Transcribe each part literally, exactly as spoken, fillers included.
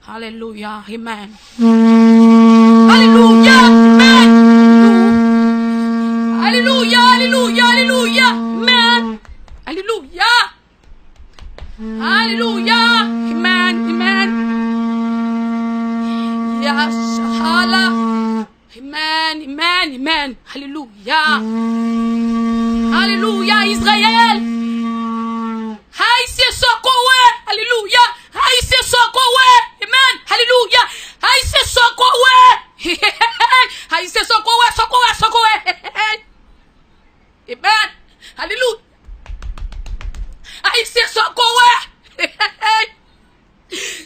Alelouya. Amen. Alelouya. Amen. Alelouya. Alelouya. Alelouya. Amen. Alelouya. Alelouya. Amen. Amen. Yashala. Amen. Amen. Amen. Alelouya. Alelouya. Izrayèl. Ayisyen, sa w konn wè. Alelouya. Ayisyen, sa w konn wè. Amen. Alelouya. Ayisyen, sa w konn wè. Ayisyen, sa w konn wè, sa w konn wè, sa w konn wè. Amen. Alelouya. Ayisyen, sa w konn wè.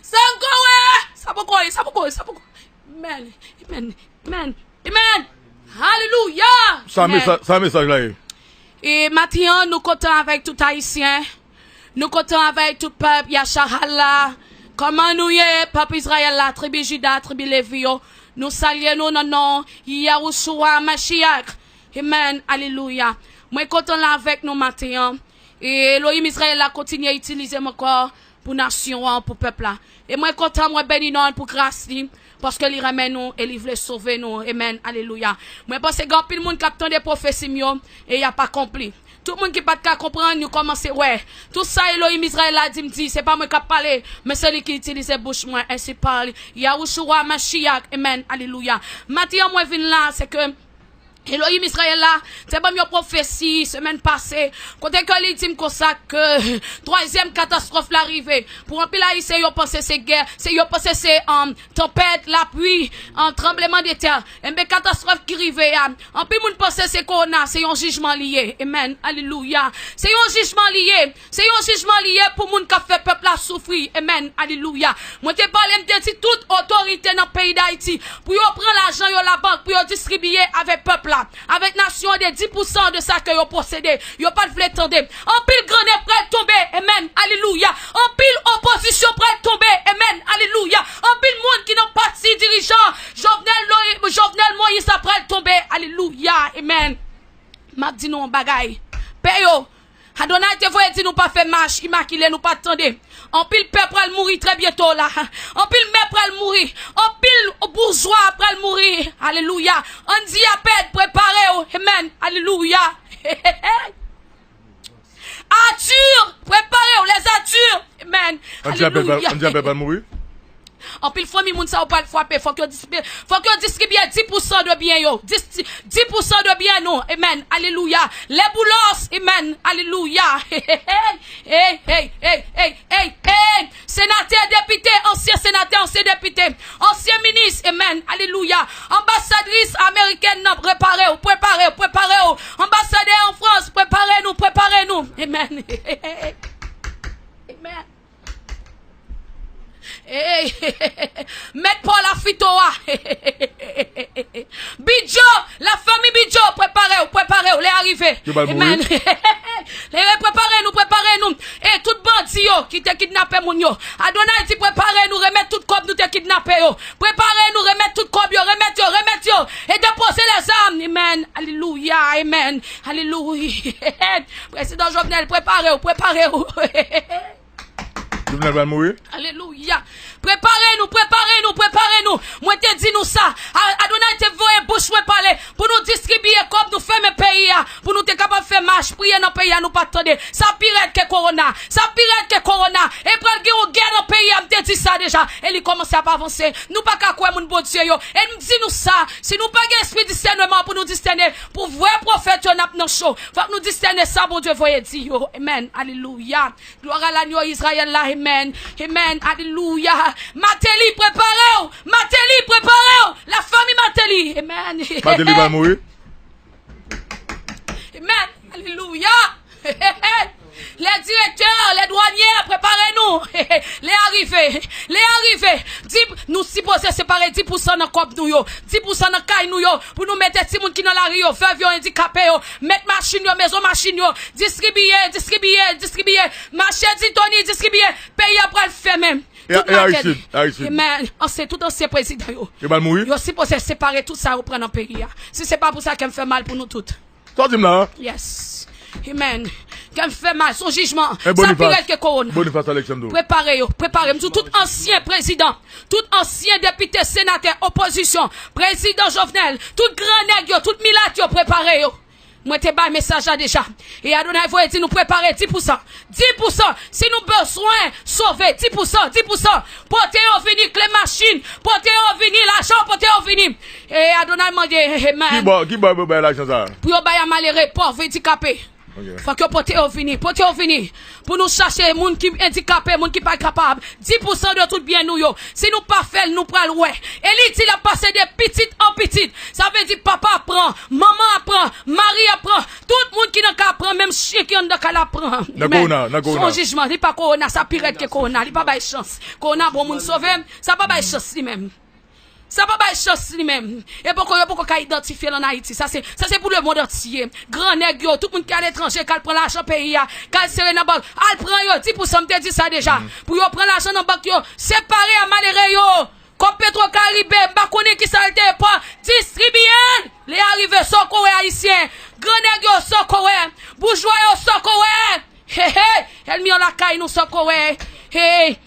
Sa w konn wè. Sa poko ye, sa poko ye, sa poko. Amen. Amen. Amen. Amen. Alelouya. Sa mesaj, sa mesaj la ye. E maten an, nou kontan avèk tout Ayisyen. Nou kontan avèk tout pèp Yashahala. Kòman nou ye, pèp Izrayèl la, tribi Jida, tribi Levi yo? Nou salye nou nan non Yahushua Mashiach. Amen. Alelouya. Mwen kontan la avèk nou maten an. E Elohim Izrayèl la kontinye itilize m ankò pou nasyon an, pou pèp la. E mwen kontan, mwen beni non l pou gras li, paske li renmen nou e li vle sove nou. Amen. Alelouya. Mwen panse gen anpil moun k ap tande pwofesi m yo e y ap akonpli. Tout moun ki pa t ka konprann, yo kòmanse wè. Tout sa Elohim Izrayèl la di m di, se pa mwen k ap pale, men se li ki itilize bouch mwen, ensi pale Yahushua Mashiach. Amen. Alelouya. Maten an mwen vin la, se ke Elohim Izrayèl la te ban m yon pwofesi semèn pase, kote ke li di m konsa ke twazyèm katastwòf la rive. Pou anpil Ayisyen, yo panse se gè, se, yo panse se, um, tanpèt, lapli, um, tranblemanntè. Enben, katastwòf ki rive a, anpil moun panse se kowona, se yon jijman li ye. Amen. Alelouya. Se yon jijman li ye. Se yon jijman li ye pou moun k ap fè pèp la soufri. Amen. Alelouya. Mwen te pale, m te di tout otorite nan peyi Dayiti pou yo pran lajan yo labank, pou yo distribiye avèk pèp la, avèk nasyon an de dis pousan de sa ke yo posede. Yo pa t vle tande. Anpil grannen pral tonbe. Amen. Alelouya. Anpil opozisyon pral tonbe. Amen. Alelouya. Anpil moun ki nan pati dirijan Jovenel, Jovenel Moïse la pral tonbe. Alelouya. Amen. M ap di nou yon bagay. Pè yo, Adonay te voye di nou pa fè mach imakile, nou pa t tande. Anpil pè pral mouri trè byento la. Anpil mè pral mouri. Anpil boujwa pral mouri. Alelouya. Andy Aped, prepare w. Amen. Alelouya. Arthur, prepare w. Les Arthur. Amen. Andy Aped pral, alelouya. Andy Aped pral mouri. Anpil fanmi moun sa yo pral frape. Fòk yo distribiye, fòk yo distribiye dis pousan de byen yo. Dis, dis pousan de byen nou. Amen. Alelouya. Les Boulos. Amen. Alelouya. Hey, hey, hey, hey, hey, hey. Senatè, depite, ansyen senatè, ansyen depite, ansyen minis. Amen. Alelouya. Anbasadris amerikèn nan, prepare w, prepare w, prepare w. Anbasadè an Frans, prepare nou, prepare nou. Amen. Amen. Hey, Mèt Paul Afito a. Bidjo, lafanmi Bidjo, prepare w, prepare w, lè a rive. Yo pral mouri. Amen. Lè, prepare nou, prepare nou. E tout bandi yo ki te kidnape moun yo. Adonay di, prepare nou, remèt tout kòb nou te kidnape yo. Prepare nou, remèt tout kòb yo, remèt yo, remèt yo. E depoze lèzam. Amen. Alelouya, amen. Alelouya. Prezidan Jovenel, prepare w, prepare w. Jovenel pral mouri. Alelouya. Prepare nou, prepare nou, prepare nou. Mwen te di nou sa. A-, Adonay te voye bouch mwen pale pou nou distribiye kòb, nou fèmen peyi a, pou nou te kapab fè mach, priye nan peyi a, nou pa t tande. Sa pi rèd ke kowona. Sa pi rèd ke kowona. E pral gen yon gè nan peyi a, m te di sa deja. E li kòmanse ap avanse. Nou pa ka kwè moun Bondye yo. E m di nou sa, si nou pa gen espri disèneman pou nou disène, pou vrè pwofèt yo, n ap nan cho. Fòk nou disène sa Bondye voye di yo. Amen. Alelouya. Glwa a lanyo Izrayèl la, amen. Amen. Alelouya. Mateli, prepare w. Mateli, prepare w. Lafanmi Mateli. Amen. Mateli pral mouri. Amen. Alelouya. Les directeurs, les douaniers, prepare nou. Lè a rive. Lè a rive. Di, nou sipoze separe dis pousan nan kòb nou yo. Dis pousan nan kay nou yo. Pou nou mete timoun ki nan lari yo, vèv yo, andikape yo. Met machin yo, mezon machin yo. Distribiye, distribiye, distribiye. Mache di Tony, distribiye. Peyi a pral fèmen. E, tout e Aristide, Aristide. Amen. Ansyen, tout ansyen prezidan yo. Yo pral mouri? Yo sipoze separe tout sa yo pran nan peyi a. Si se pa pou sa ke m fè mal pou nou tout. Sa w di m la a? Yes. Amen. Kè m fè mal, se yon jijman. Sa pi rèd ke kowona. Boniface Alexandro. Prepare yo, prepare. M di w, tout ansyen prezidan, tout ansyen depite, senatè, opozisyon, prezidan Jovenel, tout gran nèg yo, tout milat yo, prepare yo. Mwen te bay mesaj la deja. E Adonay voye di nou prepare dis pou san. Dis pou san. Si nou bezwen sove, dis pou san, dis pou san. Pote yo vini, kle machin. Pote yo vini, lajan, pote yo vini. E Adonay mande, amen. Ki bò, ki bò yo bay lajan sa a? Pou yo bay a malere, pòv, andikape. Ok. Fòk yo pote yo vini, pote yo vini. Pou nou chache moun ki andikape, moun ki pa kapab. Dis pou san de tout byen nou yo. Si nou pa fè l, nou pral wè. E li di l ap pase de pitit an pitit. Sa vle di papa ap pran, manman ap pran, mari ap pran. Tout moun ki nan kay ap pran, menm chen ki anndan kay la ap pran. Nan kowona, nan kowona. Se yon jijman, li pa kowona, sa pi rèd ke kowona, li pa bay chans. Kowona bon moun sove, sa pa bay chans li menm. Sa pa bay chans li menm. E poko, yo poko ka idantifye l ann Ayiti. Sa se, sa se pou lemonn antye. Gran nèg yo, tout moun ki aletranje, k al pran lajan peyi a, k al sere nan bank, al pran yo, dis pou san, m te di sa deja. Pou yo pran lajan nan bank yo, separe a malere yo. Kòb Petro Karibe, m pa konnen kisa l te pran, distribiye l. Lè a rive, sa w ko wè ayisyen. Gran nèg yo, sa w ko wè. Boujwa yo, sa w ko wè. Hey, hey, ènmi an lakay nou, sa w ko wè. Hey.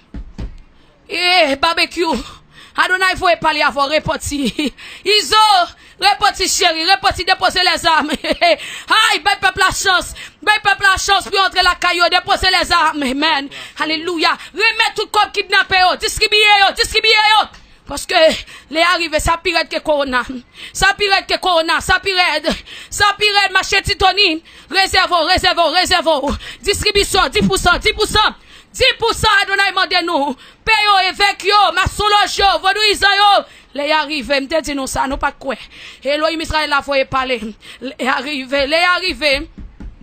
Eh, Babekyou, Adonay voye pale avè w, repanti. Izo, repanti cheri, repanti, depoze lèzam. Ay, bay pèp la chans, bay pèp la chans pou yo antre lakay yo, depoze lèzam. Amen. Alelouya. Remèt tout kòb kidnape yo, distribiye yo, distribiye yo. Paske lè a rive, sa pi rèd ke kowona. Sa pi rèd ke kowona, sa pi rèd. Sa pi rèd, mache Titoni. Rezève w, rezève w, rezève w. Distribisyon, dis pou san, dis pou san. Dis pou san Adonay mande nou. Pè yo, evèk yo, masonlòj yo, vodouyizan yo. Lè a rive, m te di nou sa, nou pa t kwè. Elohim Israel la voye pale. Lè a rive, lè a rive.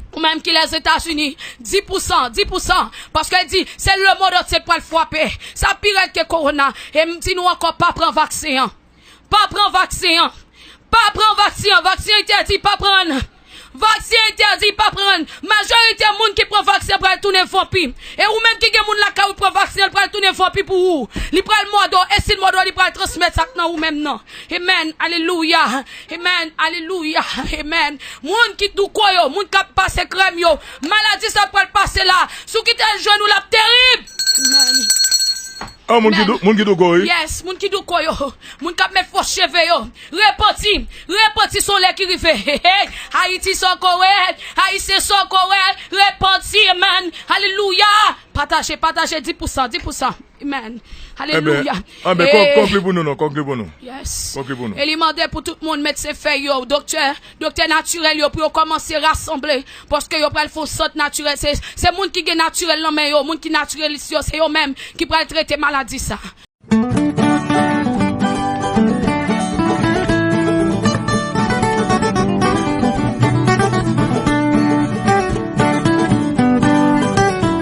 Ou menm ki Lèzetazini, dis pou san, dis pou san. Paske l di, se lemonn antye k pral frape. Sa pi rèd ke kowona. E m di nou ankò, pa pran vaksen an. Pa pran vaksen an. Pa pran vaksen an. Vaksen entèdi, pa pran. Vaksen entèdi, pa pran. Majorite moun ki pran vaksen pral tounen vanpi. E ou menm ki gen moun lakay ou pran vaksen, l pral tounen vanpi pou ou. Li pral mòde w. E si l mòde w, li pral transmèt sa k nan ou menm nan. Amen. Alelouya. Amen. Alelouya. Amen. Moun ki douko yo, moun k ap pase krèm yo. Maladi sa pral pase la. Si w kite l jwenn ou, l ap terib. Amen. Ah, moun ki dou-, moun ki douko, wi. Yes, moun ki douko yo. Moun k ap met fo cheve yo. Repanti. Repanti se yon lè ki rive. Hey, hey. Ayiti se yon korèl. Ayisyen se yon korèl. Repanti, amen. Alelouya. Pataje, pataje, dis pou san, dis pou san. Amen. Alelouya. Anben, kon-, konkli pou nou, non, konkli pou nou. Yes. Konkli pou nou. E li mande pou tout moun, medsen fèy yo, doktè, doktè natirèl yo, pou yo kòmanse rasanble. Paske yo pral fè yon sant natirèl. Se, se moun ki gen natirèl nan men yo, moun ki natirèlis yo, se yo menm ki pral trete maladi sa.